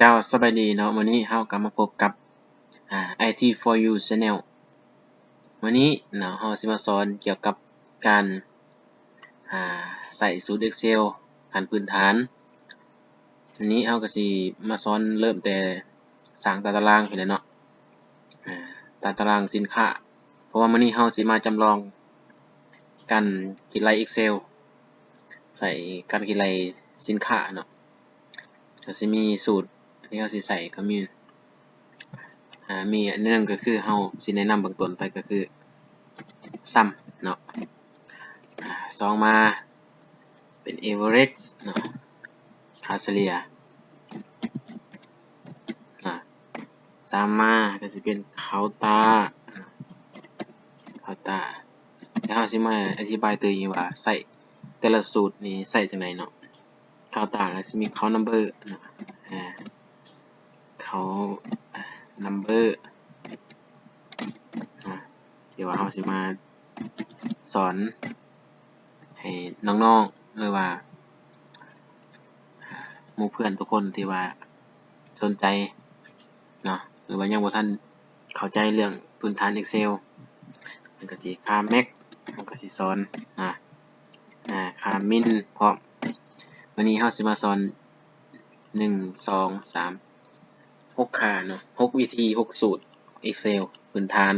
ເຈົ້າ ສະບາຍດີເນາະ, ມື້ນີ້ເຮົາກໍມາພົບກັບ ອາ ໄອທີ ໂຟຢູ ແຊນແນວ. ມື້ນີ້ເນາະ ເຮົາຊິມາສອນກ່ຽວກັບການ ອາ ໃຊ້ສູດ Excel ຂັ້ນພື້ນຖານ. ມື້ນີ້ເຮົາກໍຊິມາສອນເລີ່ມແຕ່ສ້າງຕາຕະລາງພຸ້ນແຫຼະເນາະ, ອາ ຕາຕະລາງສິນຄ້າ. ເພາະວ່າມື້ນີ້ເຮົາຊິມາຈຳລອງການຄິດໄລ່ Excel ໃສ່ການຄິດໄລ່ສິນຄ້າເນາະ. ກໍຊິມີສູດທີ່ເຮົາຊິໃຊ້ກໍມີ ອາ ມີອັນໜຶ່ງກໍຄືເຮົາຊິແນະນຳເບື້ອງຕົ້ນໄປກໍຄື Sum ເນາະ. ອາ ສອງມາເປັນ Average ເນາະ, ຄ່າສະເລ່ຍ. ອາ ສາມມາກໍຊິເປັນ Quota ເນາະ, Quota. ແລ້ວເຮົາຊິມາອະທິບາຍຕື່ມອີກວ່າໃຊ້ແຕ່ລະສູດນີ້ໃຊ້ຈັ່ງໃດເນາະ. Quota ແລ້ວຊິມີ Count Number ເນາະ, ອາ Count Number ເນາະ, ທີ່ວ່າເຮົາຊິມາສອນໃຫ້ນ້ອງໆ ຫຼືວ່າ ອາ ໝູ່ເພື່ອນທຸກຄົນທີ່ວ່າສົນໃຈເນາະ ຫຼືວ່າຍັງບໍ່ທັນເຂົ້າໃຈເລື່ອງພື້ນຖານ Excel. ມັນກໍຊິຄ່າ Max ມັນກໍຊິສອນ ອາ ອາ ຄ່າ Min ພ້ອມ. ມື້ນີ້ເຮົາຊິມາສອນ ໜຶ່ງ ສອງ ສາມ ຫົກຄ່າເນາະ, ຫົກວິທີ ຫົກສູດ Excel ພື້ນຖານ.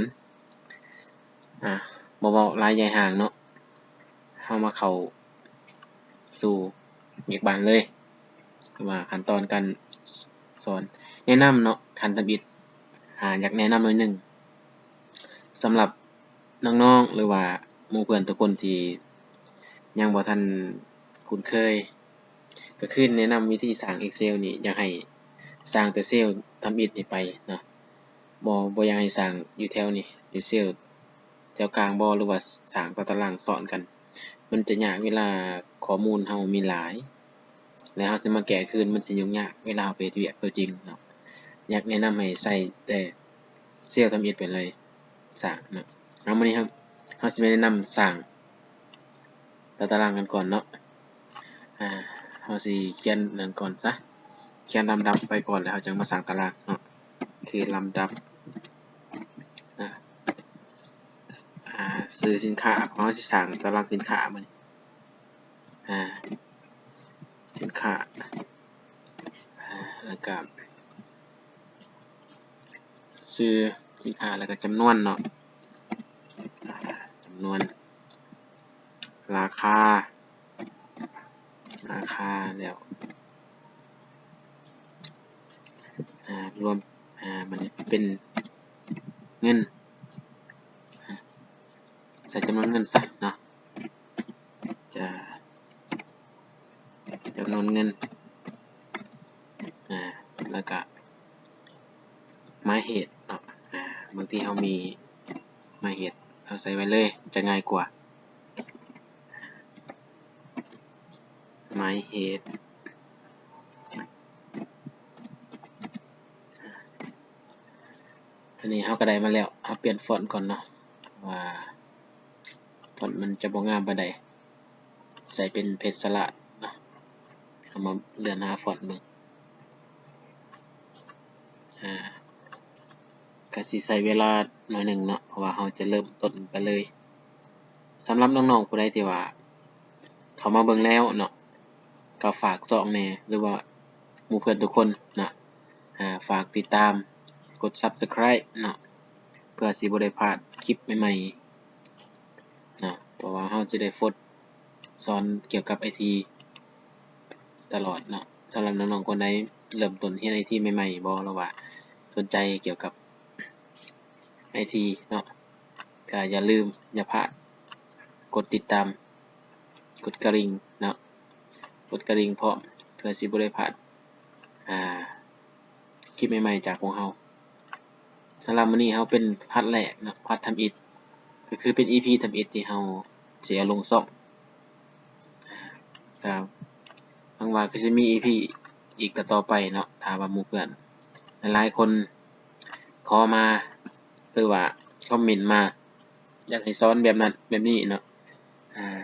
ອາ ບໍ່ເວົ້າຫຼາຍໃຫຍ່ຫາງເນາະ, ເຮົາມາເຂົ້າສູ່ວຽກບ້ານເລີຍ ວ່າຂັ້ນຕອນການສອນ. ແນະນຳເນາະ ຂັ້ນທຳອິດ ອາ ຢາກແນະນຳໜ້ອຍໜຶ່ງ ສຳລັບນ້ອງໆ ຫຼືວ່າໝູ່ເພື່ອນທຸກຄົນທີ່ຍັງບໍ່ທັນຄຸ້ນເຄີຍ ກໍຄືແນະນຳວິທີສ້າງ Excel ນີ້ ຢາກໃຫ້ສ້າງແຕ່ເຊວທຳອິດນີ້ໄປເນາະ, ບໍ່ ບໍ່ຢາກໃຫ້ສ້າງຢູ່ແຖວນີ້ ຢູ່ເຊວແຖວກາງບໍ່ ຫຼືວ່າສ້າງຕາຕະລາງຊ້ອນກັນ. ມັນຈະຍາກເວລາຂໍ້ມູນເຮົາມີຫຼາຍ ແລ້ວເຮົາຊິມາແກ້ຄືນ ມັນຊິຫຍຸ້ງຍາກເວລາເຮົາໄປເຮັດວຽກຕົວຈິງເນາະ. ຢາກແນະນຳໃຫ້ໃຊ້ແຕ່ເຊວທຳອິດໄປເລີຍ ສ້າງເນາະ. ເອົາ ມື້ນີ້ເຮົາ ເຮົາຊິມາແນະນຳສ້າງ ຕາຕະລາງກັນກ່ອນເນາະ. ອາ ເຮົາຊິຂຽນນັ້ນກ່ອນຊະ, ຂຽນລຳດັບໄປກ່ອນ ແລ້ວເຮົາຈັ່ງມາສ້າງຕາລາງເນາະ. ຄືລຳດັບ ອາ ອາ ຊື່ສິນຄ້າ, ເຮົາຊິສ້າງຕາລາງສິນຄ້າມື້ນີ້. ອາ ສິນຄ້າ ອາ ແລ້ວກະ ຊື່ສິນຄ້າ ແລ້ວກະຈຳນວນເນາະ, ຈຳນວນ ລາຄາ ລາຄາ ແລ້ວ ອາ ລວມ ອາ ມັນເປັນເງິນ ໃສ່ຈຳນວນເງິນຊະເນາະ, ຈະ ຈຳນວນເງິນ ອາ ແລ້ວກະໝາຍເຫດເນາະ. ອາ ບາງທີເຮົາມີໝາຍເຫດ ເຮົາໃສ່ໄວ້ເລີຍ ຈະງ່າຍກວ່າ. ໝາຍເຫດ ອັນນີ້ເຮົາກໍໄດ້ມາແລ້ວ. ເຮົາປ່ຽນຟອນກ່ອນເນາະ ວ່າຟອນມັນຈະບໍ່ງາມປານໃດ, ໃສ່ເປັນເພັດສະຫຼາດເນາະ. ເຮົາມາເລື່ອນຫາຟອນເບິ່ງ ອາ ກໍຊິໃຊ້ເວລາໜ້ອຍໜຶ່ງເນາະ ເພາະວ່າເຮົາຈະເລີ່ມຕົ້ນໄປເລີຍ. ສຳລັບນ້ອງໆຜູ້ໃດທີ່ວ່າເຂົ້າມາເບິ່ງແລ້ວເນາະ ກໍຝາກຊ່ອງແດ່ ຫຼືວ່າໝູ່ເພື່ອນທຸກຄົນເນາະ ອາ ຝາກຕິດຕາມ ກົດ Subscribe ເນາະ ເພື່ອຊິບໍ່ໄດ້ພາດຄລິບໃໝ່ໆເນາະ, ເພາະວ່າເຮົາຈະໄດ້ໂພສ ສອນກ່ຽວກັບໄອທີຕະຫຼອດເນາະ. ສຳລັບນ້ອງໆຄົນໃດເລີ່ມຕົ້ນຮຽນໄອທີໃໝ່ໆບໍ່ ຫຼືວ່າສົນໃຈກ່ຽວກັບໄອທີເນາະ ກໍຢ່າລືມ ຢ່າພາດກົດຕິດຕາມ ກົດກະລິ່ງເນາະ, ກົດກະລິ່ງພ້ອມ ເພື່ອຊິບໍ່ໄດ້ພາດ ອາ ຄລິບໃໝ່ໆຈາກພວກເຮົາ. ສຳລັບມື້ນີ້ເຮົາເປັນພາດແລກເນາະ ພາດທຳອິດ ກໍຄືເປັນອີພີທຳອິດທີ່ເຮົາຊິເອົາລົງຊ່ອງ. ກໍຫວັງວ່າຄືຊິມີອີພີອີກຕໍ່ໆໄປເນາະ ຖ້າວ່າໝູ່ເພື່ອນຫຼາຍໆຄົນຂໍມາ ຫຼືວ່າຄອມເມັນມາ ຢາກໃຫ້ສອນແບບນັ້ນແບບນີ້ເນາະ. ອາ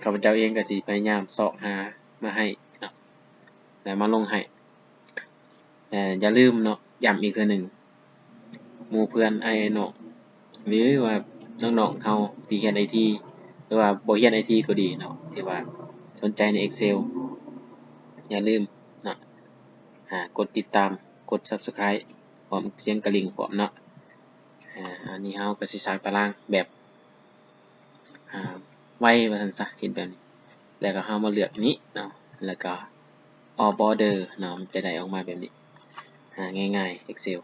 ຂ້າພະເຈົ້າເອງກໍຊິພະຍາຍາມຊອກຫາມາໃຫ້ເນາະ ແລ້ວມາລົງໃຫ້. ແຕ່ຢ່າລືມເນາະ ຢ້ຳອີກເທື່ອໜຶ່ງ ໝູ່ເພື່ອນອ້າຍນ້ອງ ຫຼືວ່ານ້ອງໆເຮົາທີ່ຮຽນໄອທີ ຫຼືວ່າບໍ່ຮຽນໄອທີກໍດີເນາະ ທີ່ວ່າສົນໃຈໃນ Excel ຢ່າລືມເນາະ ອາ ກົດຕິດຕາມ ກົດ Subscribe ພ້ອມສຽງກະລິ່ງພ້ອມເນາະ. ອາ ອັນນີ້ເຮົາກໍຊິສ້າງຕາລາງແບບ ອາ ໄວວ່າຊັ້ນຊະ ເຮັດແບບນີ້ ແລ້ວກໍເຮົາມາເລືອກນີ້ເນາະ ແລ້ວກໍ All Border ເນາະ ມັນຈະໄດ້ອອກມາແບບນີ້ ອາ ງ່າຍໆ Excel.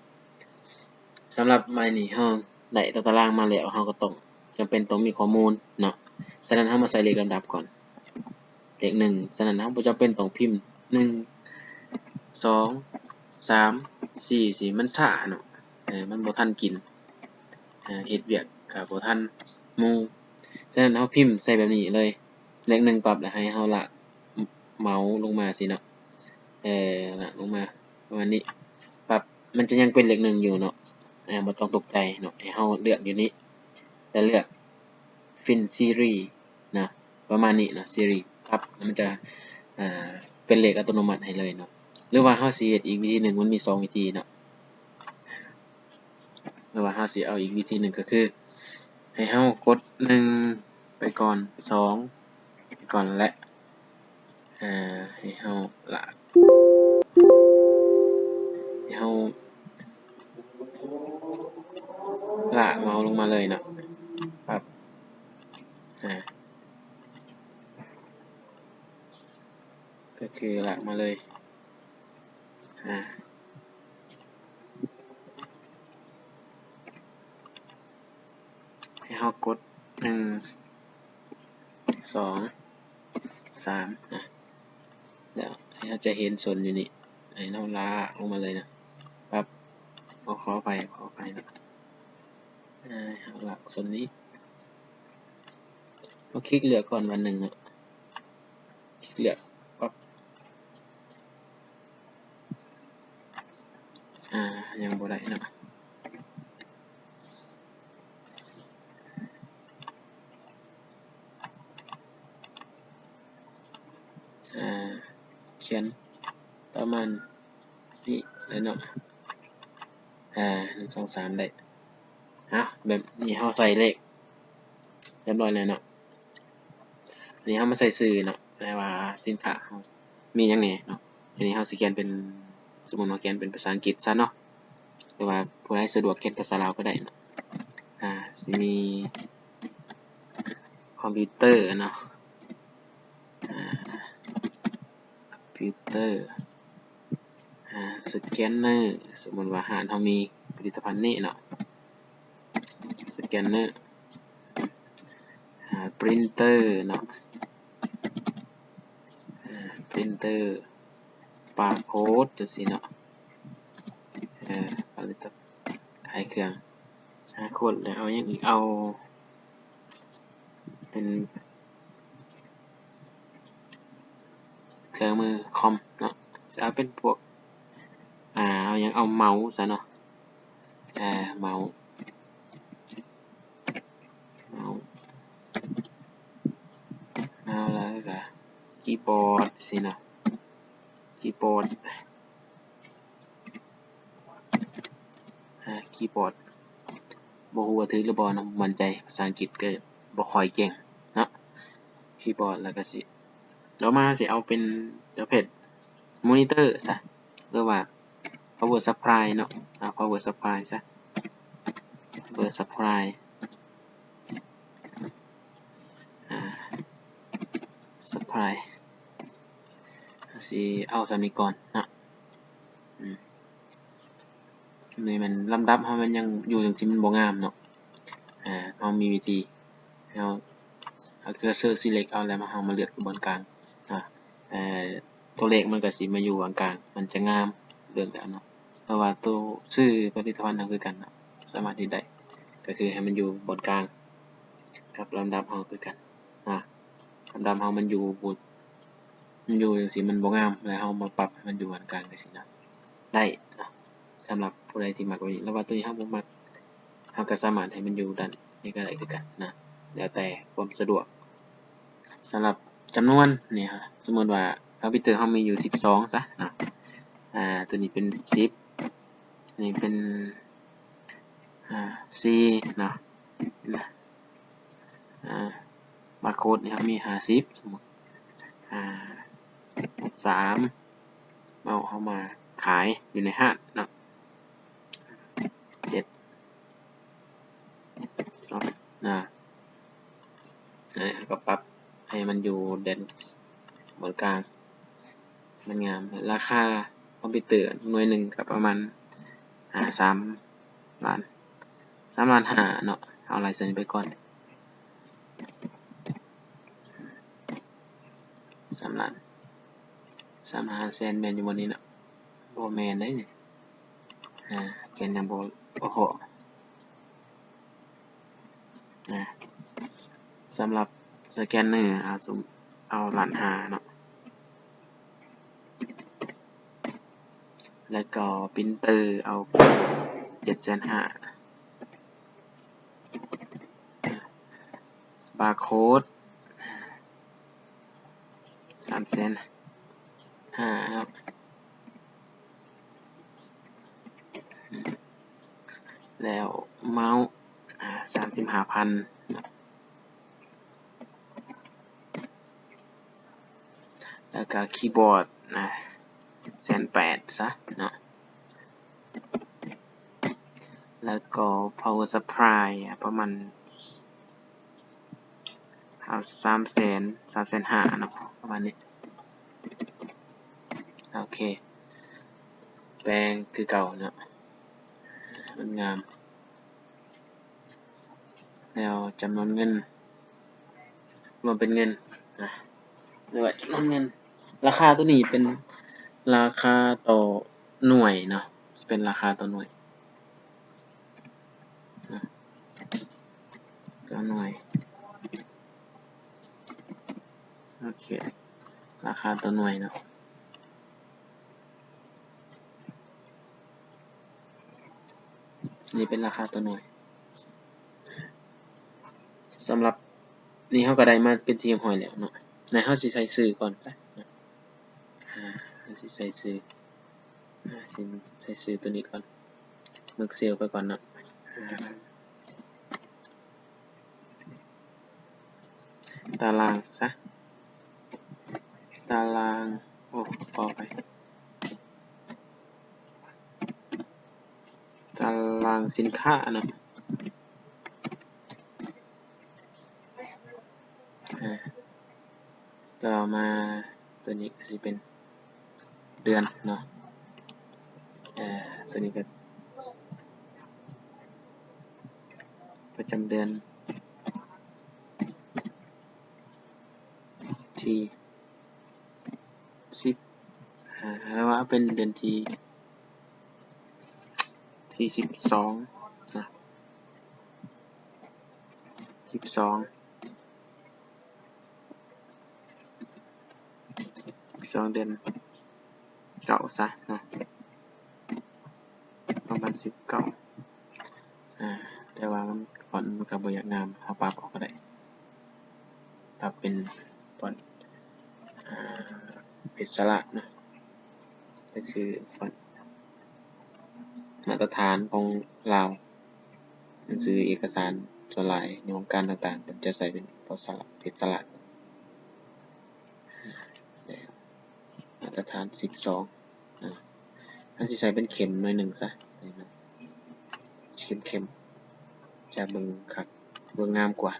ສຳລັບໃໝ່ນີ້ເຮົາໄດ້ຕົວຕາລາງມາແລ້ວ ເຮົາກໍຕ້ອງ ຈຳເປັນຕ້ອງມີຂໍ້ມູນເນາະ ສະນັ້ນເຮົາມາໃສ່ເລກລຳດັບກ່ອນ ເລກໜຶ່ງ ສະນັ້ນເຮົາບໍ່ຈຳເປັນຕ້ອງພິມ ໜຶ່ງ ສອງ ສາມ ສີ່ ສີ່ ມັນຊ້າເນາະ ເອີ ມັນບໍ່ທັນກິນ ເອີ ເຮັດວຽກກໍບໍ່ທັນໝູ່ ສະນັ້ນເຮົາພິມໃສ່ແບບນີ້ເລີຍ ເລກໜຶ່ງປັບ ແລ້ວໃຫ້ເຮົາລາກເມົາສ໌ລົງມາຊີ້ເນາະ ເອີ ລາກລົງມາປະມານນີ້ປັບ ມັນຈະຍັງເປັນເລກໜຶ່ງຢູ່ເນາະ ເອີ ບໍ່ຕ້ອງຕົກໃຈເນາະ ໃຫ້ເຮົາເລືອກຢູ່ນີ້ ແລ້ວເລືອກ Print Series ນະ ປະມານນີ້ເນາະ Series ປັບ ມັນຈະ ເປັນເລກອັດຕະໂນມັດໃຫ້ເລີຍເນາະ ຫຼືວ່າເຮົາຊິເຮັດອີກວິທີໜຶ່ງ ມັນມີສອງວິທີເນາະ ຫຼືວ່າເຮົາຊິເອົາອີກວິທີໜຶ່ງ ກໍຄືໃຫ້ເຮົາກົດ ໜຶ່ງ ໄປກ່ອນ ສອງ ໄປກ່ອນ ແລະ ໃຫ້ເຮົາລາກ ໃຫ້ເຮົາລາກເມົາສ໌ລົງມາເລີຍເນາະ ປັບ ອາ ກໍຄືລາກມາເລີຍ ອາ ໃຫ້ເຮົາກົດ ໜຶ່ງ ສອງ ສາມ ນະ ແລ້ວໃຫ້ເຮົາຈະເຫັນສົ້ນຢູ່ນີ້ ໃຫ້ເຮົາລາກລົງມາເລີຍນະ ປັບ ຂໍ ຂໍອະໄພ ຂໍອະໄພນະ ໃຫ້ເຮົາລາກສົ້ນນີ້ ເຮົາຄລິກເລືອກກ່ອນວັນໜຶ່ງເນາະ ຄລິກເລືອກ ປັບ ອາ ຍັງບໍ່ໄດ້ເນາະ ອາ ຂຽນປະມານນີ້ແຫຼະເນາະ ອາ ໜຶ່ງ ສອງ ສາມ ໄດ້ ເອົາ ແບບນີ້ເຮົາໃສ່ເລກຮຽບຮ້ອຍແລ້ວເນາະ ອັນນີ້ເຮົາມາໃສ່ຊື່ເນາະ ແຕ່ວ່າສິນຄ້າເຮົາມີຫຍັງແດ່ເນາະ ທີນີ້ເຮົາຊິຂຽນເປັນ ສົມມຸດວ່າຂຽນເປັນພາສາອັງກິດຊະເນາະ ຫຼືວ່າຜູ້ໃດສະດວກຂຽນພາສາລາວກໍໄດ້ເນາະ ອາ ຊິມີຄອມພິວເຕີເນາະ ອາ ຄອມພິວເຕີ ອາ ສະແກນເນີ ສົມມຸດວ່າຮ້ານເຮົາມີຜະລິດຕະພັນນີ້ເນາະ ສະແກນເນີ ອາ ປຣິນເຕີເນາະ ອາ ປຣິນເຕີ ບາໂຄດ ຈັ່ງຊີ້ເນາະ ເອີ ຜະລິດຕະ ຂາຍເຄື່ອງ ອາ ໂຄດ ແລ້ວເອົາຫຍັງອີກ ເອົາເປັນ ເຄື່ອງມືຄອມເນາະ ຊິເອົາເປັນພວກ ອາ ເອົາຫຍັງ ເອົາເມົາສ໌ຊະເນາະ ອາ ເມົາສ໌ ເມົາສ໌ ເມົາສ໌ ແລ້ວກໍຄີບອດ ຊີ້ເນາະ ຄີບອດ ອາ ຄີບອດ ບໍ່ຮູ້ວ່າຖືກຫຼືບໍ່ເນາະ ບໍ່ໝັ້ນໃຈ ພາສາອັງກິດກໍບໍ່ຄ່ອຍເກັ່ງເນາະ ຄີບອດ ແລ້ວກໍຊິ ຕໍ່ມາເຮົາຊິເອົາເປັນປະເພດມໍນິເຕີຊະ ຫຼືວ່າ ພາວເວີຊັບພລາຍເນາະ ອາ ພາວເວີຊັບພລາຍຊະ ພາວເວີຊັບພລາຍ ອາ ຊັບພລາຍ ເຮົາຊິເອົາສ່ຳນີ້ກ່ອນເນາະ ອືມ ນີ້ແມ່ນລຳດັບເຮົາມັນຍັງຢູ່ຈັ່ງຊີ້ມັນບໍ່ງາມເນາະ ອາ ເຮົາມີວິທີ ເຮົາ ເຮົາຄືເຊີເລັກເອົາ ແລ້ວເຮົາມາເລືອກຢູ່ບ່ອນກາງ ອາ ຕົວເລກມັນກໍຊິມາຢູ່ບ່ອນກາງ ມັນຈະງາມ ເບິ່ງແລ້ວເນາະ ເພາະວ່າໂຕຊື່ຜະລິດຕະພັນເຮົາຄືກັນເນາະ ສາມາດເຮັດໄດ້ ກໍຄືໃຫ້ມັນຢູ່ບ່ອນກາງກັບລຳດັບເຮົາຄືກັນ ອາ ລຳດັບເຮົາມັນຢູ່ ມັນຢູ່ຈັ່ງຊີ້ມັນບໍ່ງາມ ແລ້ວເຮົາມາປັບໃຫ້ມັນຢູ່ອັນກາງຈັ່ງຊີ້ນະ ໄດ້ເນາະ ສຳລັບຜູ້ໃດທີ່ມັກແບບນີ້ ຫຼືວ່າໂຕນີ້ເຮົາບໍ່ມັກ ເຮົາກໍສາມາດໃຫ້ມັນຢູ່ດ້ານນີ້ກໍໄດ້ຄືກັນນະ ແລ້ວແຕ່ຄວາມສະດວກ. ສຳລັບຈຳນວນນີ້ ສົມມຸດວ່າຄອມພິວເຕີເຮົາມີຢູ່ສິບສອງຊະເນາະ ອ່າ ຕົວນີ້ເປັນສິບ ນີ້ເປັນ ອ່າ ສີ່ເນາະ ອ່າ ບາໂຄດນີ້ເຮົາມີຫ້າສິບ ສົມມຸດ ອ່າ ສາມ ເອົາ ເຮົາມາຂາຍຢູ່ໃນຮ້ານເນາະ ເຈັດ ເນາະ ອັນນີ້ເຮົາກໍປັບໃຫ້ມັນຢູ່ແດນບ່ອນກາງ ມັນງາມ. ລາຄາຄອມພິວເຕີໜ່ວຍໜຶ່ງກໍປະມານ ອ່າ ສາມລ້ານ ສາມລ້ານຫ້າເນາະ ເອົາໄລ່ສ່ວນນີ້ໄປກ່ອນ ສາມລ້ານ ສາມລ້ານຫ້າແສນ ແມ່ນຢູ່ບໍ່ນີ້ເນາະ? ບໍ່ແມ່ນເດ້ນີ້ ອ່າ ຂຽນຫຍັງບໍ່ ບໍ່ພໍ ນະ ສຳລັບສະແກນເນີ ເອົາ ສົມ ເອົາລ້ານຫ້າເນາະ ແລ້ວກໍປຣິນເຕີເອົາເຈັດແສນຫ້າ ບາໂຄດ ສາມແສນຫ້າເນາະ ແລ້ວເມົາ ອ່າ ສາມສິບຫ້າພັນ ແລ້ວກໍຄີບອດນະ ແສນແປດຊະເນາະ ແລ້ວກໍພາວເວີຊັບພລາຍປະມານ ເອົາ ສາມແສນ ສາມແສນຫ້າເນາະ ປະມານນີ້ ໂອເຄ ແປງຄືເກົ່າເນາະ ມັນງາມ ແລ້ວຈຳນວນເງິນ ລວມເປັນເງິນນະ ເອີ້ນວ່າຈຳນວນເງິນ ລາຄາຕົວນີ້ເປັນລາຄາຕໍ່ໜ່ວຍເນາະ ເປັນລາຄາຕໍ່ໜ່ວຍ ນະ ຕໍ່ໜ່ວຍ ໂອເຄ ລາຄາຕໍ່ໜ່ວຍເນາະ ນີ້ເປັນລາຄາຕໍ່ໜ່ວຍ ສຳລັບນີ້ເຮົາກໍໄດ້ມາເປັນທີ່ຮຽບຮ້ອຍແລ້ວເນາະ ໃນເຮົາຊິໃສ່ຊື່ກ່ອນຊະ ອ່າ ເຮົາຊິໃສ່ຊື່ ອ່າ ຊິໃສ່ຊື່ຕົວນີ້ກ່ອນ ເບິ່ງເຊວໄປກ່ອນເນາະ ອ່າ ຕາລາງຊະ ຕາລາງ ໂອ້ ຂໍອະໄພ ຕາລາງສິນຄ້າເນາະ ອ່າ ຕໍ່ມາຕົວນີ້ກໍຊິເປັນເດືອນເນາະ ເອີ ຕົວນີ້ກໍປະຈຳເດືອນທີສິບ ອ່າ ເຮົາວ່າເປັນເດືອນທີ ທີສິບສອງນະ ສິບສອງ ສິບສອງເດືອນເກົ້າຊະເນາະ ສອງພັນສິບເກົ້າ ອ່າ ແຕ່ວ່າມັນ ຟອນມັນກໍບໍ່ຢາກງາມ ເຮົາປັບເອົາກໍໄດ້ ປັບເປັນຟອນ ອ່າ ເປັນສະຫຼາກເນາະ ກໍຄືຟອນມາດຕະຖານຂອງລາວ ໜັງສືເອກະສານສ່ວນຫຼາຍໃນອົງການຕ່າງໆ ເພິ່ນຈະໃຊ້ເປັນພາສາ ເປັນສະຫຼາກ ມາດຕະຖານສິບສອງ ອ່າ ເຮົາຊິໃສ່ເປັນເຂັມໜ້ອຍໜຶ່ງຊະ ເຂັມໆ ຈະເບິ່ງຄັກ ເບິ່ງງາມກວ່າ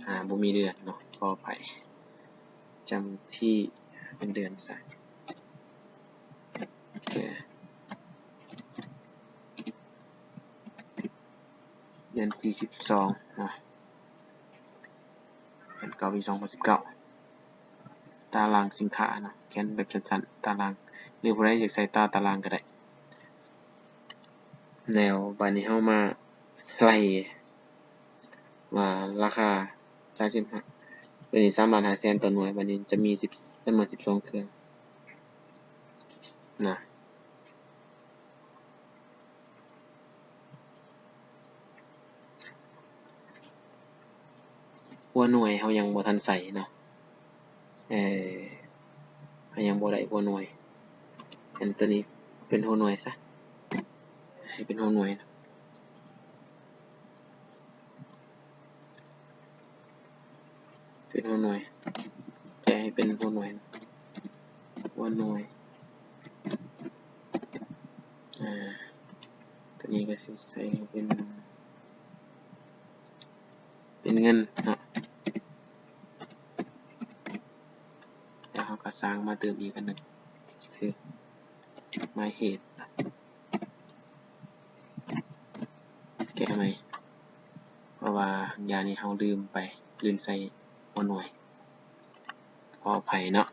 ອ່າ ບໍ່ມີເດືອນເນາະ ຂໍອະໄພ ຈຳທີ່ເປັນເດືອນຊະ ໂອເຄ ເດືອນທີສິບສອງເນາະ ເດືອນເກົ້າ ປີສອງພັນສິບເກົ້າ ຕາລາງສິນຄ້າເນາະ ຂຽນແບບສັ້ນໆ ຕາລາງ ຫຼືຜູ້ໃດຢາກໃສ່ຕາຕາລາງກໍໄດ້ ແລ້ວບາດນີ້ເຮົາມາໄລ່ວ່າລາຄາ ສາມສິບຫ້າ ຕົວນີ້ສາມລ້ານຫ້າແສນຕໍ່ໜ່ວຍ ບາດນີ້ຈະມີສິບ ຈຳນວນສິບສອງເຄື່ອງນະ ຫົວໜ່ວຍເຮົາຍັງບໍ່ທັນໃສ່ເນາະ ເອີ ເຮົາຍັງບໍ່ໄດ້ຫົວໜ່ວຍ ອັນຕົວນີ້ເປັນຫົວໜ່ວຍຊະ ໃຫ້ເປັນຫົວໜ່ວຍ ເປັນຫົວໜ່ວຍ ແຈະໃຫ້ເປັນຫົວໜ່ວຍ ຫົວໜ່ວຍ ອາ ຕົວນີ້ກໍຊິໃສ່ໃຫ້ເປັນ ເປັນເງິນເນາະ ແລ້ວເຮົາກໍສ້າງມາຕື່ມອີກອັນໜຶ່ງ ຄື My Head ແກະໃໝ່ ເພາະວ່າຢ່າງນີ້ເຮົາລືມໄປ ລືມໃສ່ຫົວໜ່ວຍ ຂໍອະໄພເນາະ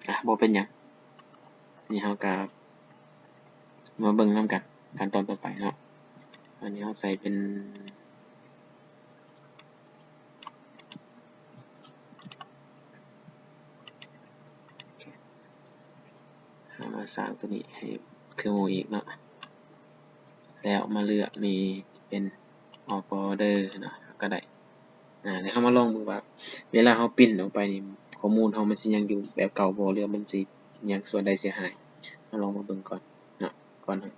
ອາ ບໍ່ເປັນຫຍັງ ນີ້ເຮົາກໍມາເບິ່ງນຳກັນ ຂັ້ນຕອນຕໍ່ໄປເນາະ ອັນນີ້ເຮົາໃສ່ເປັນ ເຮົາມາສ້າງຕົວນີ້ໃຫ້ຄືໝູ່ອີກເນາະ ແລ້ວມາເລືອກນີ້ເປັນ All Border ເນາະ ກໍໄດ້ ອາ ແລ້ວເຮົາມາລອງເບິ່ງວ່າ ເວລາເຮົາປຣິ້ນອອກໄປນີ້ ຂໍ້ມູນເຮົາມັນຊິຍັງຢູ່ແບບເກົ່າບໍ່ ຫຼືວ່າມັນຊິຫຍັງສ່ວນໃດເສຍຫາຍ ເຮົາລອງມາເບິ່ງກ່ອນເນາະ ກ່ອນເຮົາ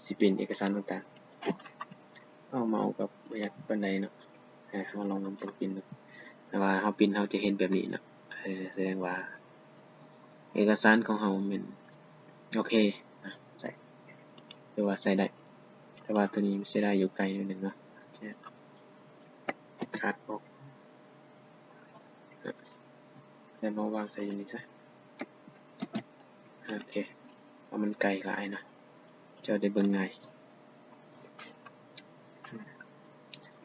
ຊິປຣິ້ນເອກະສານຕ່າງໆ ເອົາເມົາກໍບໍ່ຢາກປານໃດເນາະ ເຮົາລອງເບິ່ງປຣິ້ນເບິ່ງ ຖ້າວ່າເຮົາປຣິ້ນເຮົາຈະເຫັນແບບນີ້ເນາະ ເອີ ສະແດງວ່າເອກະສານຂອງເຮົາແມ່ນໂອເຄນະ ໃຊ້ ຖືວ່າໃຊ້ໄດ້ ແຕ່ວ່າຕົວນີ້ເສຍດາຍຢູ່ໄກໜ້ອຍໜຶ່ງເນາະ ຈະຄັດອອກ ແລ້ວມາວາງໃສ່ຢູ່ນີ້ຊະ ໂອເຄ ເພາະມັນໄກຫຼາຍນະ ເຈົ້າໄດ້ເບິ່ງງ່າຍ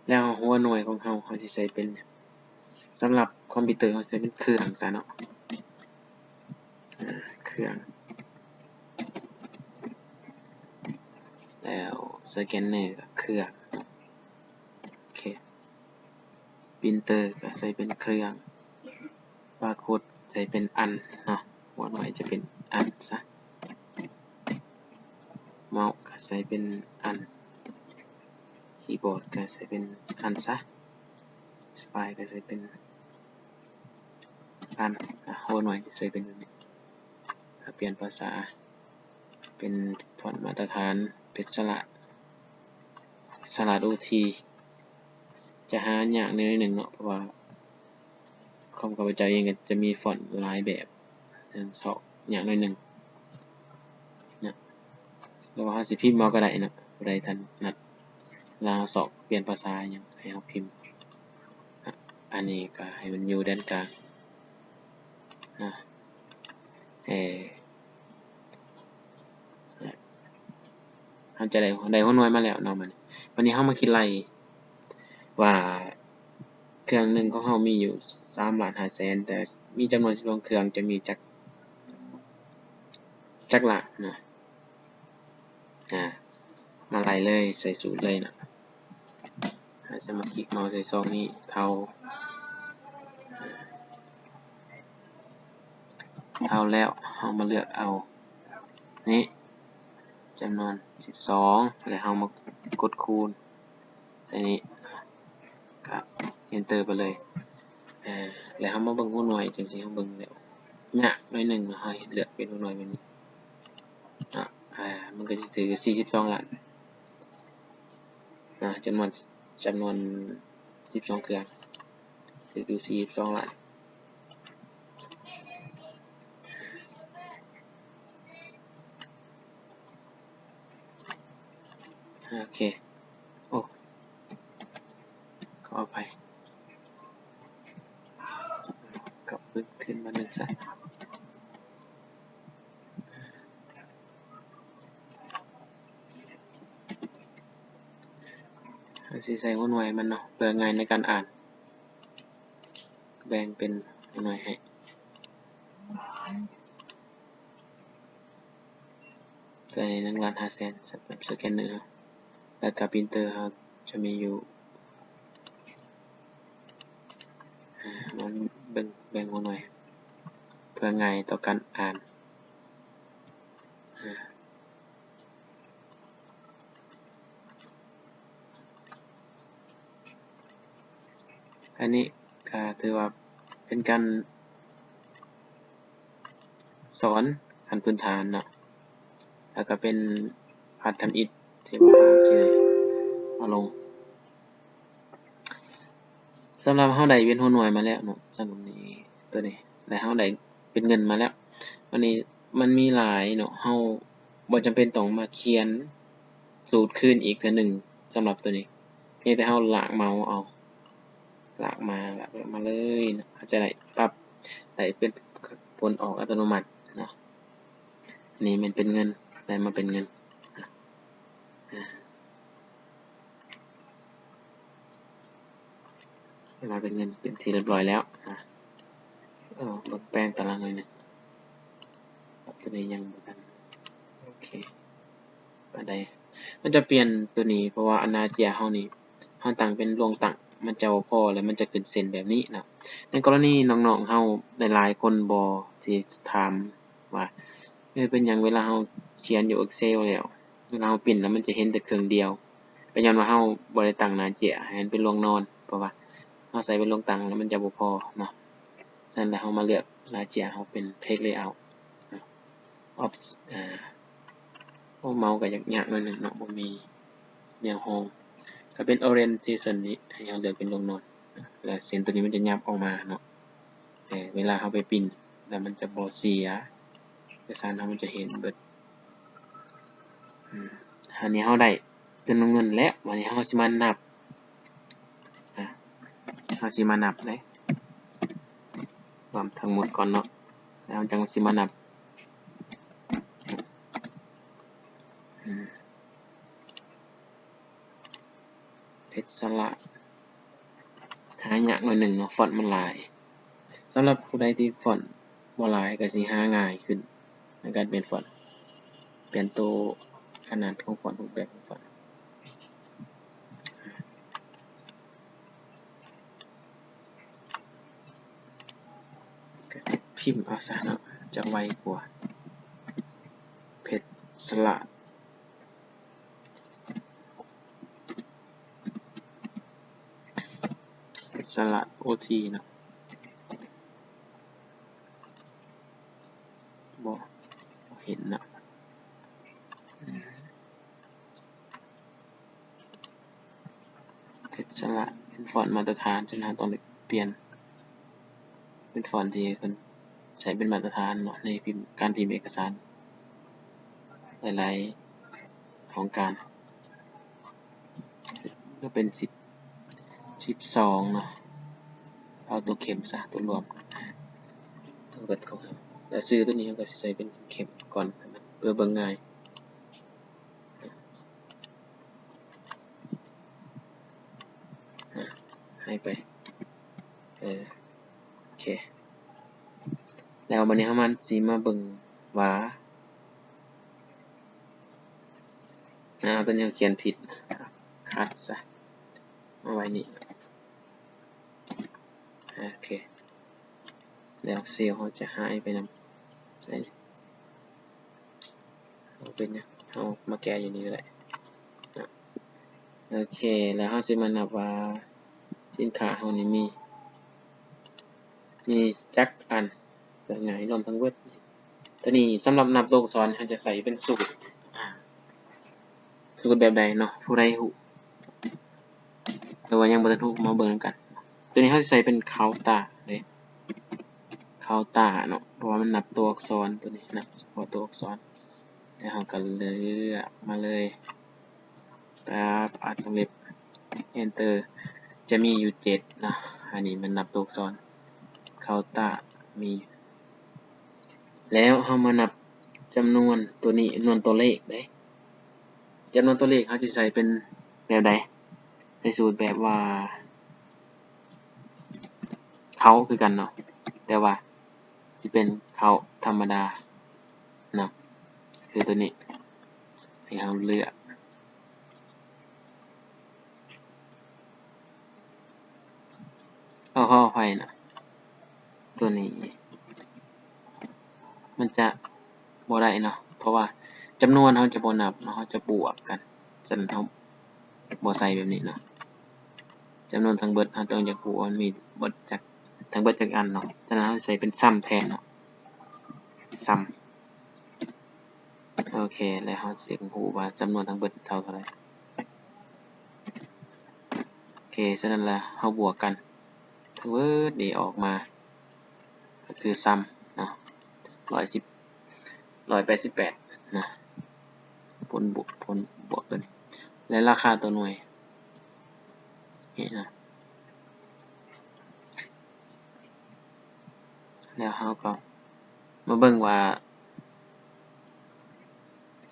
ແລ້ວຫົວໜ່ວຍຂອງເຮົາ ເຮົາຊິໃສ່ເປັນ ສຳລັບຄອມພິວເຕີເຮົາໃສ່ເປັນເຄື່ອງຊະເນາະ ເຄື່ອງ ແລ້ວສະແກນເນີກໍເຄື່ອງ ໂອເຄ ປຣິ້ນເຕີກໍໃສ່ເປັນເຄື່ອງ ບາໂຄດໃສ່ເປັນອັນເນາະ ຫົວໜ່ວຍຈະເປັນອັນຊະ ເມົາກໍໃສ່ເປັນອັນ ຄີບອດກໍໃສ່ເປັນອັນຊະ ສະປາຍກໍໃສ່ເປັນອັນ ອາ ຫົວໜ່ວຍຈະໃສ່ເປັນແບບນີ້ ຖ້າປ່ຽນພາສາ ເປັນຟອນມາດຕະຖານ ເປັນສະຫຼາດ ສະຫຼາດໂອທີ ຈະຫາຍາກໜ້ອຍໜຶ່ງເນາະ ເພາະວ່າຄອມຂ້າພະເຈົ້າເອງກໍຈະມີຟອນຫຼາຍແບບ ເຊິ່ງຊອກຍາກໜ້ອຍໜຶ່ງນະ ຫຼືວ່າເຮົາຊິພິມເອົາກໍໄດ້ເນາະ ຜູ້ໃດຖະໜັດ ລາວຊອກປ່ຽນພາສາຫຍັງໃຫ້ເຮົາພິມ ອາ ອັນນີ້ກໍໃຫ້ມັນຢູ່ແດນກາງນະ ເອີ ເຮົາຈະໄດ້ ໄດ້ຫົວໜ່ວຍມາແລ້ວເນາະ ບັດນີ້ ບັດນີ້ເຮົາມາຄິດໄລ່ວ່າເຄື່ອງໜຶ່ງຂອງເຮົາມີຢູ່ສາມລ້ານຫ້າແສນ ແຕ່ມີຈຳນວນສິບສອງເຄື່ອງ ຈະມີຈັກ ຈັກລ້ານນະ ອາ ມາໄລ່ເລີຍ ໃສ່ສູດເລີຍນະ ເຮົາຈະມາຄລິກເມົາໃສ່ຊ່ອງນີ້ ເທົ່າ ເທົ່າແລ້ວ ເຮົາມາເລືອກເອົານີ້ ຈຳນວນສິບສອງ ແລ້ວເຮົາມາກົດຄູນໃສ່ນີ້ ກໍ Enter ໄປເລີຍ ແລ້ວເຮົາມາເບິ່ງຫົວໜ່ວຍ ຈັ່ງຊີ້ເຮົາເບິ່ງແລ້ວຍາກໜ້ອຍໜຶ່ງ ເຮົາເລືອກເປັນຫົວໜ່ວຍແບບນີ້ ອາ ມັນກໍຈະຖືກສີ່ສິບສອງລ້ານ ນະ ຈຳນວນ ຈຳນວນສິບສອງເຄື່ອງ ຖືກຢູ່ສີ່ສິບສອງລ້ານ ໂອເຄ ໂອ້ ຂໍອະໄພ ກັບຄືນມາໜຶ່ງຊະ. ເຮົາຊິໃສ່ຫົວໜ່ວຍໃຫ້ມັນເນາະ ເພື່ອງ່າຍໃນການອ່ານ ແບ່ງເປັນຫົວໜ່ວຍໃຫ້ ເພື່ອໃຫ້ໜຶ່ງລ້ານຫ້າແສນ ສຳລັບສະແກນເນີເຮົາ ແລ້ວກໍປຣິ້ນເຕີເຮົາຈະມີຢູ່ ອາ ມາເບິ່ງ ແບ່ງຫົວໜ່ວຍ ເພື່ອງ່າຍຕໍ່ການອ່ານ ອາ ອັນນີ້ກໍຖືວ່າເປັນການສອນຂັ້ນພື້ນຖານເນາະ ແລ້ວກໍເປັນພາດທຳອິດທີ່ວ່າເຮົາຊິເອົາລົງ. ສຳລັບເຮົາໄດ້ເປັນຫົວໜ່ວຍມາແລ້ວເນາະ ສຳລັບນີ້ ຕົວນີ້ ແລະ ເຮົາໄດ້ເປັນເງິນມາແລ້ວ. ອັນນີ້ມັນມີຫຼາຍເນາະ ເຮົາບໍ່ຈຳເປັນຕ້ອງມາຂຽນສູດຄືນອີກເທື່ອໜຶ່ງ ສຳລັບຕົວນີ້ ພຽງແຕ່ເຮົາລາກເມົາເອົາ ລາກມາ ລາກມາເລີຍເນາະ ເຮົາຈະໄດ້ປັບ ໄດ້ເປັນຜົນອອກອັດຕະໂນມັດເນາະ. ອັນນີ້ແມ່ນເປັນເງິນ ໄດ້ມາເປັນເງິນ ອາ ໄດ້ມາເປັນເງິນເປັນທີ່ຮຽບຮ້ອຍແລ້ວ. ອາ ເອີ ເບິ່ງແປງຕາລາງໜ້ອຍໜຶ່ງ ປັບຕົວນີ້ຍັງບໍ່ທັນ ໂອເຄ ປານໃດ. ມັນຈະປ່ຽນຕົວນີ້ ເພາະວ່າອານາເຈຍເຮົານີ້ ເຮົາຕັ້ງເປັນລວງຕັ້ງ ມັນຈະບໍ່ພໍ ແລ້ວມັນຈະຂຶ້ນເສັ້ນແບບນີ້ເນາະ. ໃນກໍລະນີນ້ອງໆເຮົາຫຼາຍໆຄົນບໍ່ຊິຖາມວ່າ ເອີ ເປັນຫຍັງເວລາເຮົາຂຽນຢູ່ Excel ແລ້ວ ເວລາເຮົາປຣິ້ນແລ້ວມັນຈະເຫັນແຕ່ເຄິ່ງດຽວ? ກໍຍ້ອນວ່າເຮົາບໍ່ໄດ້ຕັ້ງໜ້າເຈຍໃຫ້ມັນເປັນລວງນອນ ເພາະວ່າເຮົາໃສ່ເປັນລວງຕັ້ງແລ້ວມັນຈະບໍ່ພໍເນາະ. ສະນັ້ນແລ້ວເຮົາມາເລືອກໜ້າເຈຍເຮົາເປັນ Text Layout ເນາະ ອອບ ອາ ໂອ້ ເມົາກໍຍາກໆໜ້ອຍໜຶ່ງເນາະ ບໍ່ມີແນວຮອງ ກໍເປັນ Orientation ນີ້ ໃຫ້ເຮົາເລືອກເປັນລວງນອນ ແລ້ວເສັ້ນຕົວນີ້ມັນຈະຫຍັບອອກມາເນາະ ເອີ ເວລາເຮົາໄປປຣິ້ນແລ້ວມັນຈະບໍ່ເສຍ ເອກະສານເຮົາມັນຈະເຫັນເບິດ. ອືມ ອັນນີ້ເຮົາໄດ້ຈຳນວນເງິນແລ້ວ ບາດນີ້ເຮົາຊິມານັບ ອາ ເຮົາຊິມານັບເດ້ ລວມທັງໝົດກ່ອນເນາະ ແລ້ວເຮົາຈັ່ງຊິມານັບ ອືມ ເພັດສະຫຼາດ ຫາຍາກໜ້ອຍໜຶ່ງເນາະ ຟອນມັນຫຼາຍ. ສຳລັບຜູ້ໃດທີ່ຟອນບໍ່ຫຼາຍກໍຊິຫາງ່າຍຂຶ້ນໃນການປ່ຽນຟອນ ປ່ຽນໂຕຂະໜາດຂອງຟອນ ຮູບແບບຂອງຟອນ ກໍຊິພິມເອົາຊະເນາະ ຈະໄວກວ່າ ເພັດສະຫຼາດ ສະຫຼາດໂອທີເນາະ ບໍ່ ບໍ່ເຫັນເນາະ ອືມ ເພັດສະຫຼາດເປັນຟອນມາດຕະຖານ ສະນັ້ນເຮົາຕ້ອງໄດ້ປ່ຽນ ເປັນຟອນທີ່ເພິ່ນໃຊ້ເປັນມາດຕະຖານເນາະ ໃນພິມ ການພິມເອກະສານຫຼາຍໆຫ້ອງການ ກໍເປັນສິບ ສິບສອງເນາະ ເອົາຕົວເຂັ້ມຊະ ຕົວລວມທັງເບິດຂອງເຮົາ ແລ້ວຊື່ຕົວນີ້ເຮົາກໍຊິໃສ່ເປັນເຂັ້ມກ່ອນ ເພື່ອເບິ່ງງ່າຍ. ຫາຍໄປ ເອີ ໂອເຄ ແລ້ວບັດນີ້ເຮົາມາ ຊິມາເບິ່ງວ່າ ອາ ຕົວນີ້ເຮົາຂຽນຜິດ ຄັດຊະ ເອົາໄວ້ນີ້ ໂອເຄ ແລ້ວເຊວເຮົາຈະຫາຍໄປນຳ ບໍ່ເປັນຫຍັງ ເຮົາມາແກ້ຢູ່ນີ້ກໍໄດ້ເນາະ ໂອເຄ ແລ້ວເຮົາຊິມານັບວ່າສິນຄ້າເຮົານີ້ມີ ມີຈັກອັນ ກໍງ່າຍ ລວມທັງເບິດ ຕົວນີ້ສຳລັບນັບຕົວອັກສອນ ເຮົາຈະໃຊ້ເປັນສູດ ອາ ສູດແບບໃດເນາະ ຜູ້ໃດຮູ້ ຫຼືວ່າຍັງບໍ່ທັນຮູ້ ມາເບິ່ງນຳກັນ ຕົວນີ້ເຮົາຊິໃສ່ເປັນເຄົາຕາເດ້ ເຄົາຕາເນາະ ເພາະວ່າມັນນັບຕົວອັກສອນ ຕົວນີ້ນັບສະເພາະຕົວອັກສອນ ແລ້ວເຮົາກໍເລືອກມາເລີຍ ປັບ ອັດວົງເລັບ Enter ຈະມີຢູ່ເຈັດເນາະ ອັນນີ້ມັນນັບຕົວອັກສອນ ເຄົາຕາມີ ແລ້ວເຮົາມານັບຈຳນວນຕົວນີ້ ຈຳນວນຕົວເລກເດ້ ຈຳນວນຕົວເລກເຮົາຊິໃສ່ເປັນແບບໃດ? ໃສ່ສູດແບບວ່າເຄົ້າຄືກັນເນາະ ແຕ່ວ່າຊິເປັນເຄົ້າທຳມະດາເນາະ ຄືຕົວນີ້ ໃຫ້ເຮົາເລືອກ ຂໍ ຂໍອະໄພນະ ຕົວນີ້ມັນຈະບໍ່ໄດ້ເນາະ ເພາະວ່າຈຳນວນເຮົາຈະບໍ່ນັບເນາະ ເຮົາຈະບວກກັນ ສະນັ້ນເຮົາບໍ່ໃສ່ແບບນີ້ເນາະ ຈຳນວນທັງເບິດເຮົາຕ້ອງຢາກຮູ້ວ່າມັນມີເບິດຈັກ ທັງເບິດຈັກອັນເນາະ ສະນັ້ນເຮົາໃສ່ເປັນຊຳແທນເນາະ ຊຳ ໂອເຄ ແລ້ວເຮົາຈຶ່ງຮູ້ວ່າຈຳນວນທັງເບິດເທົ່າເທົ່າໃດ. ໂອເຄ ສະນັ້ນລະເຮົາບວກກັນ ທັງເບິດນີ້ອອກມາກໍຄືຊຳເນາະ ຮ້ອຍສິບ ຮ້ອຍແປດສິບແປດນະ ຜົນບວກ ຜົນບວກຕົວນີ້ ແລະ ລາຄາຕົວໜ່ວຍນີ້ນະ. ແລ້ວເຮົາກໍມາເບິ່ງວ່າ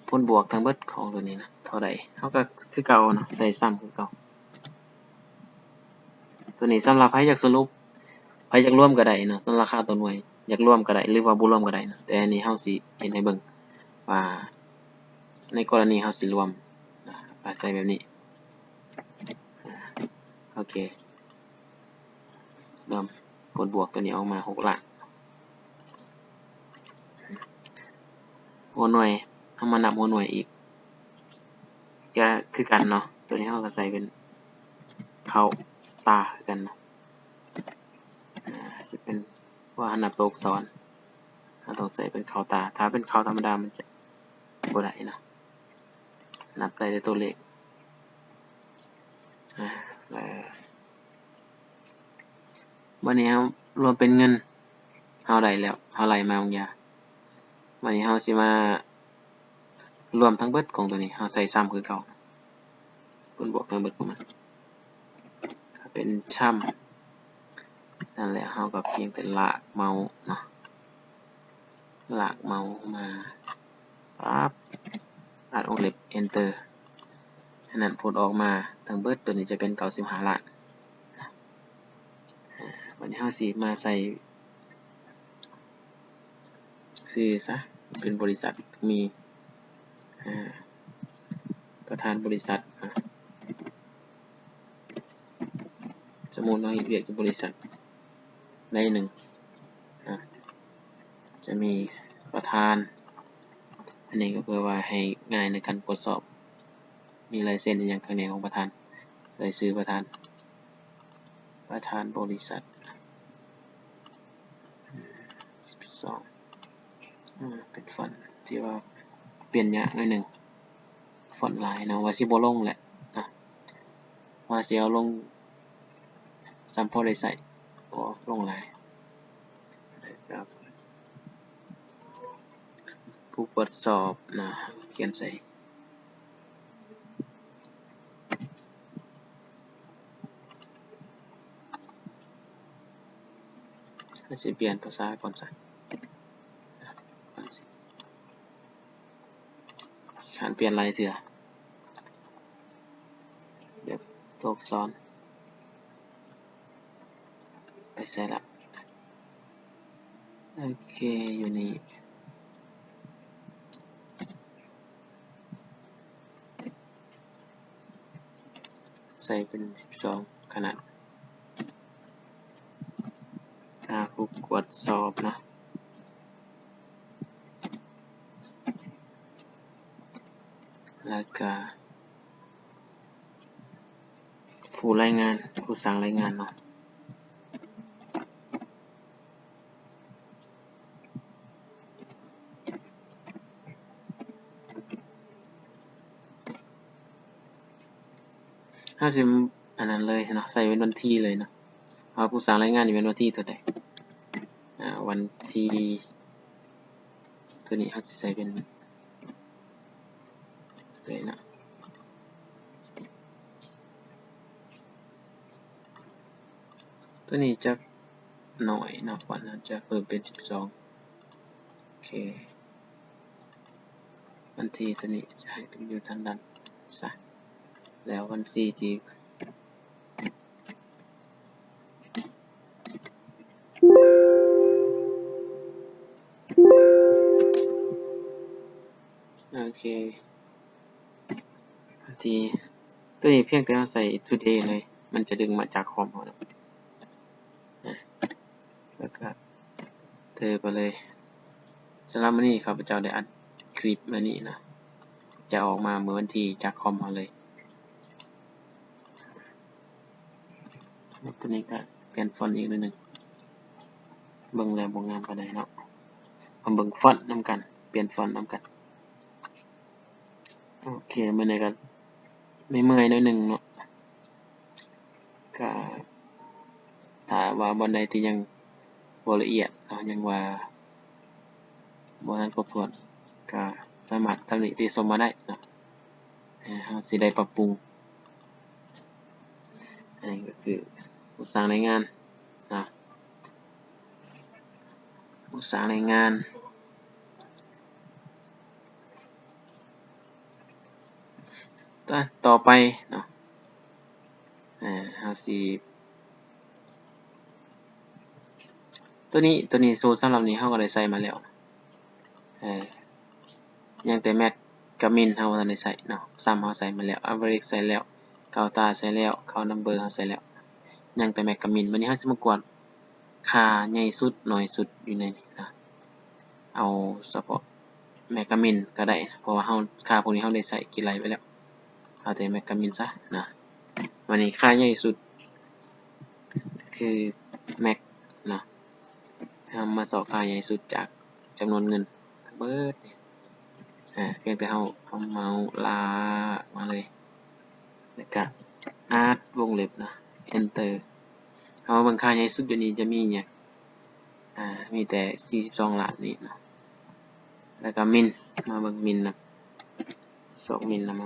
ຜົນບວກທັງເບິດຂອງຕົວນີ້ນະເທົ່າໃດ ເຮົາກໍຄືເກົ່າເນາະ ໃສ່ຊຳຄືເກົ່າ. ຕົວນີ້ສຳລັບໃຜຢາກສະຫຼຸບ ໃຜຢາກລວມກໍໄດ້ເນາະ ສຳລັບລາຄາຕົວໜ່ວຍ ຢາກລວມກໍໄດ້ ຫຼືວ່າບໍ່ລວມກໍໄດ້ເນາະ ແຕ່ອັນນີ້ເຮົາຊິເຮັດໃຫ້ເບິ່ງວ່າ ໃນກໍລະນີເຮົາຊິລວມ ອາ ໃສ່ແບບນີ້ ອາ ໂອເຄ ລວມຜົນບວກຕົວນີ້ອອກມາຫົກລ້ານ. ຫົວໜ່ວຍ ເຮົາມານັບຫົວໜ່ວຍອີກ ກະຄືກັນເນາະ ຕົວນີ້ເຮົາກະໃສ່ເປັນເຂົ້າຕາຄືກັນເນາະ ອາ ຊິເປັນ ເພາະວ່າເຮົານັບຕົວອັກສອນ ເຮົາຕ້ອງໃສ່ເປັນເຂົ້າຕາ ຖ້າເປັນເຂົ້າທຳມະດາມັນຈະບໍ່ໄດ້ເນາະ ນັບໄດ້ແຕ່ຕົວເລກ ອາ ແລ້ວ ບັດນີ້ເຮົາລວມເປັນເງິນ ເຮົາໄດ້ແລ້ວ ເຮົາໄລ່ມາບາງຢ່າງ ບັດນີ້ເຮົາຊິມາລວມທັງເບິດຂອງຕົວນີ້ ເຮົາໃສ່ຊຳຄືເກົ່າ ຜົນບວກທັງເບິດຂອງມັນ ເປັນຊຳ ນັ້ນແຫຼະ ເຮົາກໍພຽງແຕ່ລາກເມົາເນາະ ລາກເມົາມາ ປັບ ອັດວົງເລັບ Enter ອັນນັ້ນ ຜົນອອກມາທັງເບິດຕົວນີ້ຈະເປັນເກົ້າສິບຫ້າລ້ານ. ອາ ບັດນີ້ເຮົາຊິມາໃສ່ຊື່ຊະ ເປັນບໍລິສັດ ມີ ອາ ປະທານບໍລິສັດ ອາ ສົມມຸດເຮົາເຮັດວຽກຢູ່ບໍລິສັດໃດໜຶ່ງ ອາ ຈະມີປະທານ ອັນນີ້ກໍເພື່ອວ່າໃຫ້ງ່າຍໃນການກວດສອບ ມີລາຍເຊັນອີ່ຫຍັງຂ້າງໃນຂອງປະທານ ລາຍຊື່ປະທານ ປະທານບໍລິສັດ ສິບສອງ ອາ ເປັນຟອນທີ່ວ່າປ່ຽນຍາກໜ້ອຍໜຶ່ງ ຟອນຫຼາຍເນາະ ວ່າຊິບໍ່ລົງແຫຼະ ອາ ວ່າຊິເອົາລົງ ສ່ຳພໍໄດ້ໃຊ້ ບໍ່ລົງຫຼາຍ ແລ້ວກໍຜູ້ກວດສອບນະ ຂຽນໃສ່ ເຮົາຊິປ່ຽນພາສາກ່ອນຊະ ການປ່ຽນຫຼາຍເທື່ອ ແບບຕົວອັກສອນ ໄປໃສລະ ໂອເຄ ຢູ່ນີ້ ໃສ່ເປັນສິບສອງຂະໜາດ ຖ້າຜູ້ກວດສອບເນາະ ແລ້ວກະຜູ້ລາຍງານ ຜູ້ສ້າງລາຍງານເນາະ. ເຮົາຊິອັນນັ້ນເລີຍເນາະ ໃສ່ເປັນວັນທີເລີຍເນາະ ວ່າຜູ້ສ້າງລາຍງານນີ້ແມ່ນວັນທີເທົ່າໃດ ອາ ວັນທີ ຕົວນີ້ເຮົາຊິໃສ່ເປັນເລີຍເນາະ ຕົວນີ້ຈະໜ້ອຍເນາະ ຄວນຈະເພີ່ມເປັນສິບສອງ ໂອເຄ ວັນທີຕົວນີ້ຈະໃຫ້ເປັນຢູ່ທາງດ້ານຊ້າຍ ແລ້ວວັນທີທີ່ ໂອເຄ ທີ່ ຕົວນີ້ພຽງແຕ່ເຮົາໃສ່ today ເລີຍ ມັນຈະດຶງມາຈາກຄອມເຮົາເນາະ ອາ ແລ້ວກໍເທີໄປເລີຍ. ສຳລັບມື້ນີ້ຂ້າພະເຈົ້າໄດ້ອັດຄລິບມື້ນີ້ເນາະ ຈະອອກມາມື້ວັນທີຈາກຄອມເຮົາເລີຍ. ຕົວນີ້ກໍປ່ຽນຟອນອີກໜ້ອຍໜຶ່ງ ເບິ່ງແລ້ວບໍ່ງາມປານໃດເນາະ. ມາເບິ່ງຟອນນຳກັນ ປ່ຽນຟອນນຳກັນ. ໂອເຄ ມື້ນີ້ກໍເມື່ອຍໆໜ້ອຍໜຶ່ງເນາະ ກໍຖ້າວ່າບ່ອນໃດທີ່ຍັງບໍ່ລະອຽດເນາະ ຍັງວ່າບໍ່ທັນຄົບຖ້ວນ ກໍສາມາດຕຳໜິຕິຊົມມາໄດ້ເນາະ ເຮົາຊິໄດ້ປັບປຸງ. ອັນນີ້ກໍຄືໂຄງສ້າງລາຍງານເນາະ ໂຄງສ້າງລາຍງານ. ຕໍ່ໄປເນາະ ເຮົາຊິ ຕົວນີ້ ຕົວນີ້ ສູດສຳລັບນີ້ເຮົາກໍໄດ້ໃສ່ມາແລ້ວ ຍັງແຕ່ແມັກກັບມິນເຮົາບໍ່ທັນໄດ້ໃສ່ເນາະ ຊຳເຮົາໃສ່ມາແລ້ວ ອາເວີເຣຈໃສ່ແລ້ວ ເຂົ້າຕາໃສ່ແລ້ວ ເຂົ້ານຳເບີເຮົາໃສ່ແລ້ວ ຍັງແຕ່ແມັກກັບມິນ. ບັດນີ້ເຮົາຊິມາກວດ ຄ່າໃຫຍ່ສຸດ ນ້ອຍສຸດຢູ່ໃນນີ້ນະ ເອົາສະເພາະແມັກກັບມິນກໍໄດ້ ເພາະວ່າເຮົາ ຄ່າພວກນີ້ເຮົາໄດ້ໃສ່ກີ່ໄລ່ໄປແລ້ວ ເອົາແຕ່ແມັກກັບມິນຊະນະ. ບັດນີ້ຄ່າໃຫຍ່ສຸດຄືແມັກເນາະ ເຮົາມາຊອກຄ່າໃຫຍ່ສຸດຈາກຈຳນວນເງິນເບິດນີ້ ອາ ພຽງແຕ່ເຮົາເອົາເມົາສ໌ລາກມາເລີຍ ແລ້ວກະອາດວົງເລັບເນາະ ເອັນເຕີ ເຮົາມາເບິ່ງຄ່າໃຫຍ່ສຸດຢູ່ນີ້ຈະມີຫຍັງ ອາ ມີແຕ່ສີ່ສິບສອງລ້ານນີ້ເນາະ ແລ້ວກະມິນ ມາເບິ່ງມິນນຳ ຊອກມິນນຳ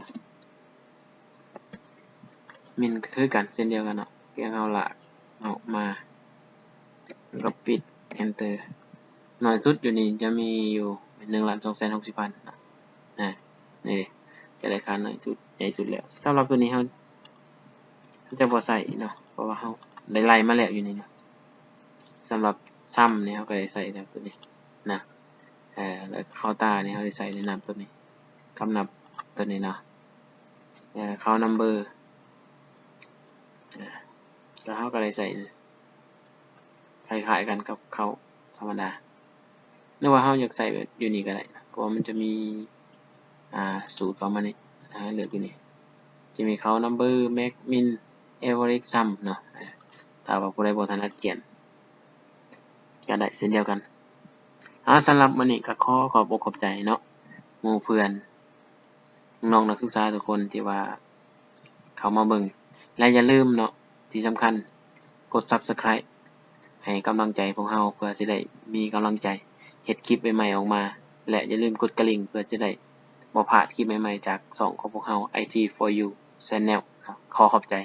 ມິນກໍຄືກັນເຊັ່ນດຽວກັນເນາະ ພຽງເຮົາລາກອອກມາ ແລ້ວກໍປິດ Enter ນ້ອຍສຸດຢູ່ນີ້ຈະມີຢູ່ໜຶ່ງລ້ານສອງແສນຫົກສິບພັນເນາະ ອາ ນີ້ເດ້ ຈະໄດ້ຄ່ານ້ອຍສຸດ ໃຫຍ່ສຸດແລ້ວ. ສຳລັບຕົວນີ້ເຮົາ ເຮົາຈະບໍ່ໃສ່ເນາະ ເພາະວ່າເຮົາໄດ້ໄລ່ມາແລ້ວຢູ່ນີ້ເນາະ. ສຳລັບຊຳນີ້ເຮົາກໍໄດ້ໃສ່ແລ້ວຕົວນີ້ນະ ເອີ ແລ້ວເຂົ້າຕານີ້ເຮົາໄດ້ໃສ່ໃນນາມຕົວນີ້ ກຳນັບຕົວນີ້ເນາະ ເອີ ເຂົ້ານຳເບີ ເອີ ແລ້ວເຮົາກໍໄດ້ໃສ່ ຄ້າຍໆກັນກັບເຂົ້າທຳມະດາ ຫຼືວ່າເຮົາຢາກໃສ່ແບບຢູ່ນີ້ກໍໄດ້ນະ ເພາະວ່າມັນຈະມີ ອ່າ ສູດເຂົ້າມານີ້ ໃຫ້ເລືອກຢູ່ນີ້ ຈະມີເຂົ້ານຳເບີ ແມັກ ມິນ ແອເວີເຣຈ ຊຳເນາະ ຖ້າວ່າຜູ້ໃດບໍ່ຖະໜັດຂຽນ ກໍໄດ້ເຊັ່ນດຽວກັນ. ເອົາ ສຳລັບມື້ນີ້ກໍຂໍຂອບອົກຂອບໃຈເນາະ ໝູ່ເພື່ອນ ນ້ອງໆນັກສຶກສາທຸກຄົນທີ່ວ່າເຂົ້າມາເບິ່ງ ແລະ ຢ່າລືມເນາະ ທີ່ສຳຄັນ ກົດ Subscribe ໃຫ້ກຳລັງໃຈພວກເຮົາ ເພື່ອຊິໄດ້ມີກຳລັງໃຈເຮັດຄລິບໃໝ່ໆອອກມາ ແລະ ຢ່າລືມກົດກະລິ່ງ ເພື່ອຈະໄດ້ບໍ່ພາດຄລິບໃໝ່ໆຈາກຊ່ອງຂອງພວກເຮົາ ໄອທີ ໂຟຢູ Channel ເນາະ. ຂໍຂອບໃຈ.